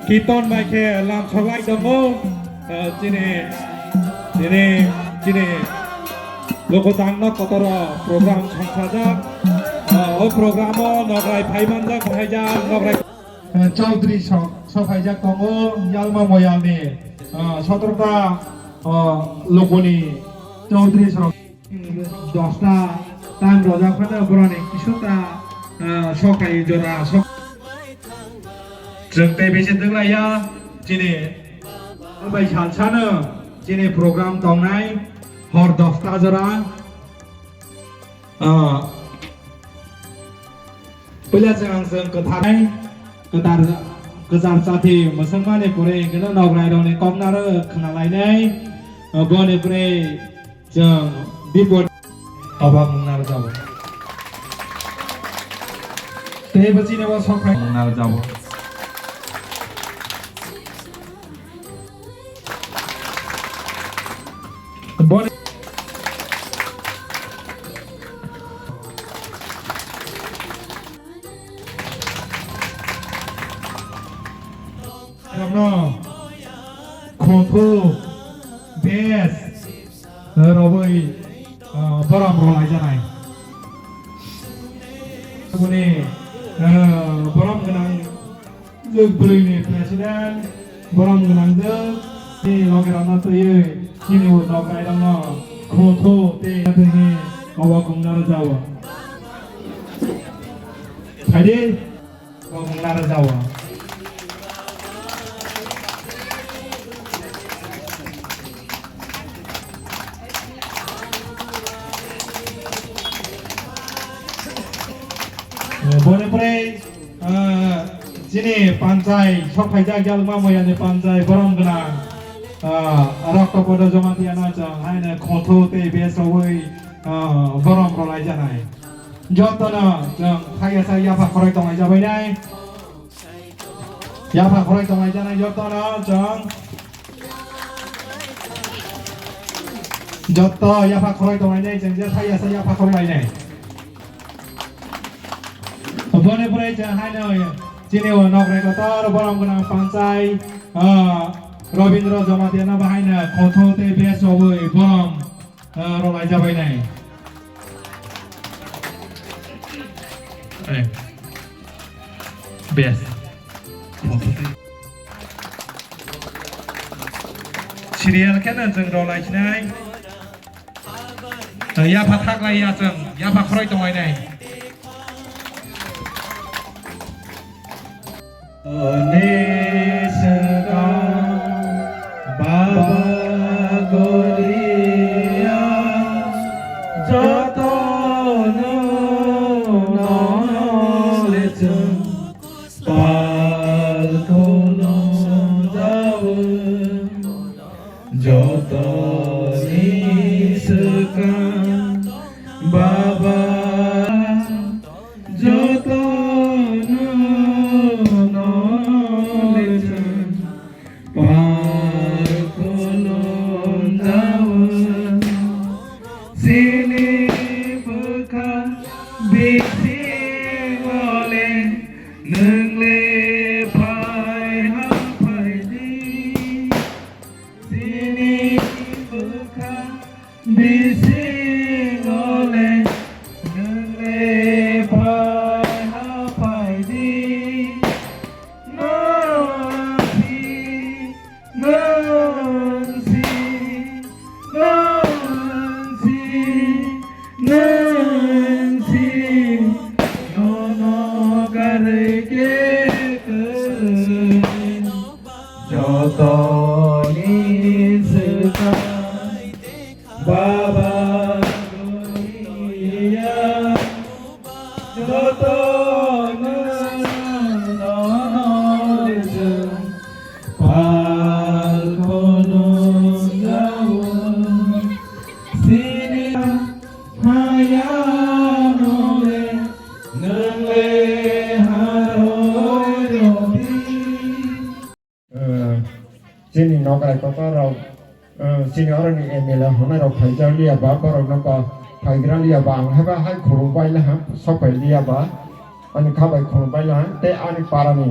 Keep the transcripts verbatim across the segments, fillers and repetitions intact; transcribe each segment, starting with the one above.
Kirtan bai khe lam soklai tongo, eh, chini, chini, chini Lokotangno Kotoro program sangsajak. Eh, o programo nograi phai manjak, phaijak, nograi. Eh, Chaudhary sok, sok phaijak tongo, Yalma Moyalni, eh, sotrota, eh, lokoni Chaudhary sok. Dosta time rojak phano boroni kisota, ah, sokai jora sok. Chwng tei bisi twklaiya chini bai salsano chini program tongnai hor dosta jora. Ah, puila chwng ang chwng kwthar, kwthar, kwchar chathi mwswkmani pore hwnkhe nograi rokni koknaro khwnalainai, ah, boni pore Chwng bipot oba mungna rwjabo. Tei bo chini bo sok phai mungna rwjabo. Boni Rokno khotho bes roboi, ah, borom rwlaijanai. Boni, ah, borom gwnang bwrwini president, borom gwnang jwk ni loge rokno twiwi chini o nokrai rokno khotho tei tini obo kongna rwjao. Phaidi. Bo mung naro jao. Boni pore, ah, chini panchai sok phaijak Yalma Moyani panchai borom gwnang, ah, Roktopodo Jamatia no chwng haino khotho tei besowi, ah, borom rwlai janai. Jotono chwng thayasa yapha khoroi tonglai jabainai. Yapha khoroi tonglai janai jotono chwng. Joto yapha khoroi tonglai nai chwng je thayasa yapha khoroi lai nai. Boni pore chwng haino chini o nokrai kotor borom gwnang panchai, ah, Robindra Jamatia no bahaino khotho tei bes oboi borom ah, rwlai jabainai. Eh. Bes. Serial khe no chwng rwlai sinai. Yapha thaklai ya chwng, yapha khoroi tonglai nai. Oni swkang Baba Goria jotono nole chwng pal khulum jawi. Jotoni swkang Baba, jotono nole chwng pal khulum jawi. Chini bwkha bisingo le nwng le phai ha phai di. Chini bwkha bisingo le nwng le phai ha phai di. Nwng si, nwng si, nwng si, nwng si, nono karwi khe kwrwi. Jotoni swkang Baba Goria, jotono pal khulum jawi. Sini hayano le nwng le haroi rodi. Eh, chini nokrai kotor rok, eh, chini oroni M L A hwnai rok phaijak liya ba, borok no ba phaigra liya ba, ang haiba hai khulum bai laha, sok bai liya ba, ani kha bai khulum bai laha, tei ani para ni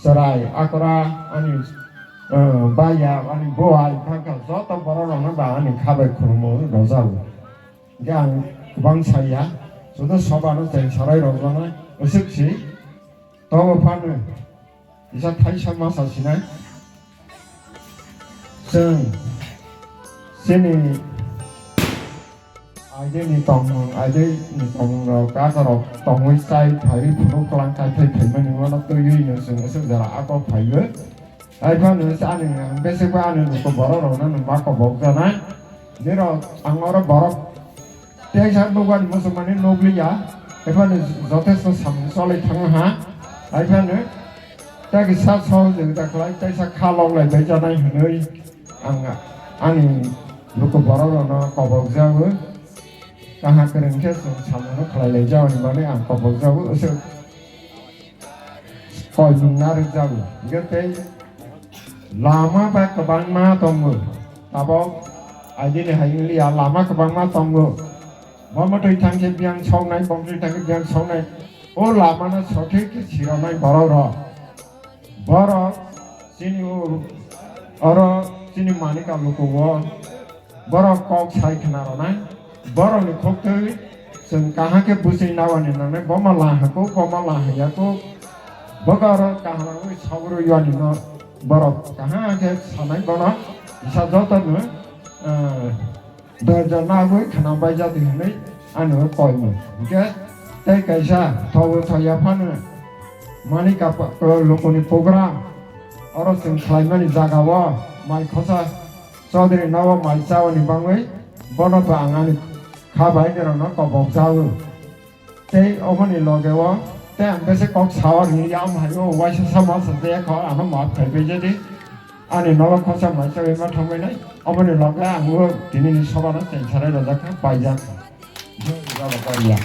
chwrai, akora, ani, eh, baiya, ani buai, phangkha, joto borok rokno ba ani kha bai khulumwi rwjago. Hwnkhe ang kwbang saya, joto soba no cheng sarai rwjaknai, aswk si, tobo phano kisa thaisa masa sinai. Chwng chini aidini tongmung, aidini tongmung rok, kakarok tongwi chai phaiwi phunuk kwlang kaiphai phaimani uano twiwi no chwng aswk jora ako phaiwi. Haiphano ani ang bese ba ani luku borok rokno nwng ma kobok jana. Nirok ang oro borok teisa nukbar muchungmani nukliya. Haiphano jotesto samung cholai thangha. Haiphano tei kisa sohojogita khlai teisa kha loklai bai janai hwnwi ang ani luku borok rokno kobok jago. Kaham kwrwng khe chwng samungno khlai lai jagoni bagwi ang kobok jago. Aswk koimung narwk jago. Hingke tei lama bai kwbangma tongo. Tabok aidini hai wngya lama kwbangma tongo. Bo mwtwi thangkhe biyang soknai, bo mwtwi thangkhe biyang soknai. O lamano sothik khe siroknai borok rok. Borok chini o, oro chini manika lukugo. Borok kok sai khna rwnai, borokni khuktwi chwng kaham khe bwswi nawani nangnai, bomo laha kuk, bomo laha ya kuk, bogo oro kaham rwui sabrwi yani no borok kaham khe sanai bono kisa jotono, eh, dorja nagwi khna bai jati hwnwi ani o koimung. Hwnkhe tei kaisa thogo thoya phano mani kapa-, lukuni program oro chwng khlaimani jaga o mai khosa Chaudhary nogo mai chaoni bangwi bono bo ang ani kha bai norokno kobok jago. Tei oboni loge o tei ang bese kok sao ri yam hai o waisa sama sa je kho ano maaf khai bai jadi ani nogo khosa mai chawi ma thangbai nai oboni loge ang o tini ni soba no cheng sarai rojak kha paijak kha. Jai Baba Karia.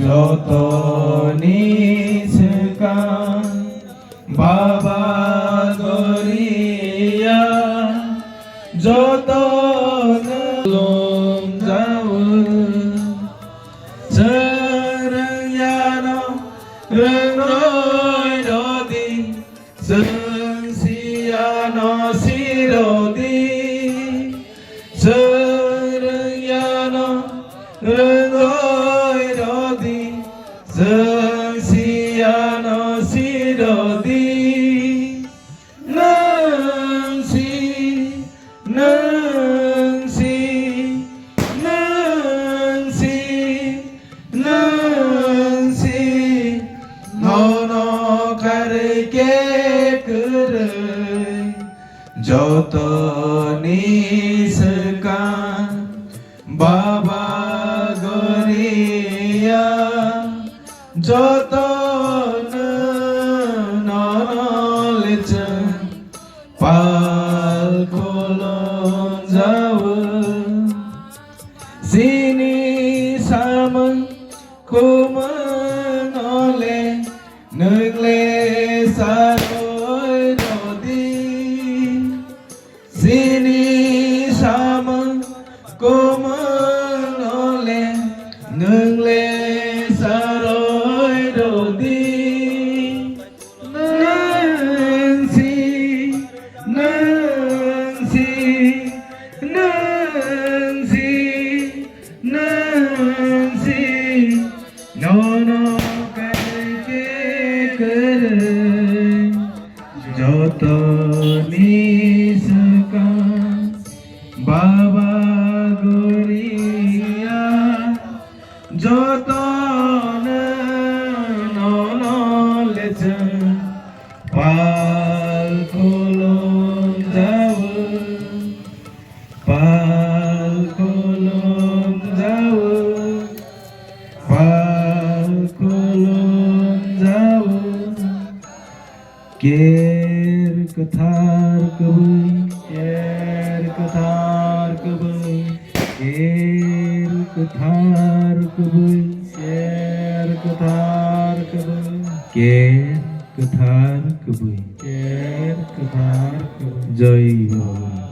Jotoni swkang Baba Goria jotono lomjao. Chwrwngyano rwngroi rodi, chwng siyano sirodi. Chwrwngyano rwngroi rodi, chwng siyano sirodi. Nwng si, nwng si, nwng si, nwng si, nono karwi khe kwrwi, jotoni swkang. Baba Goria jotono nono lechwng pal khulumjao. Chini samung kumungno le nwng le saroi rodi. Chini samung kumungno le nwng le saroi rodi. Nwng si, nwng si, nwng si, nwng si, nono karwi khe kwrwi. Jotoni swkang Baba Goria, jotono nono lechwng pal khulumjao, pal khulumjao, pal khulumjao. Ker kwthar kwbwi, ker kwthar kwbwi, ker kwthar kwbwi, ker Ker kwthar kwbwi. Ker kwthar kwbwi. Jai Baba.